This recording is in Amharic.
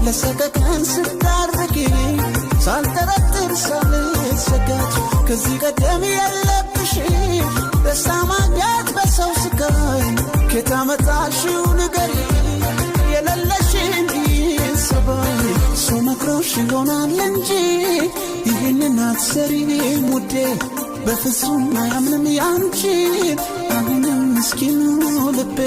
ለሰቀቀን ስዳርጊ ሳልጠረጥር ሳልዘጋጅ ከዚህ ቀደም የለብሽ ደስታ ማግኘት በሰው ስቃይ ከየት አመጣሽው ንገሪ የሌለሽን ሰባይ ሰው መክሮሽ ይሆናል እንጂ ይህንን አትሰሪም ውዴ በፍጹም አያምንም ያንቺን አሁንም ምስኪኑ ልቤ።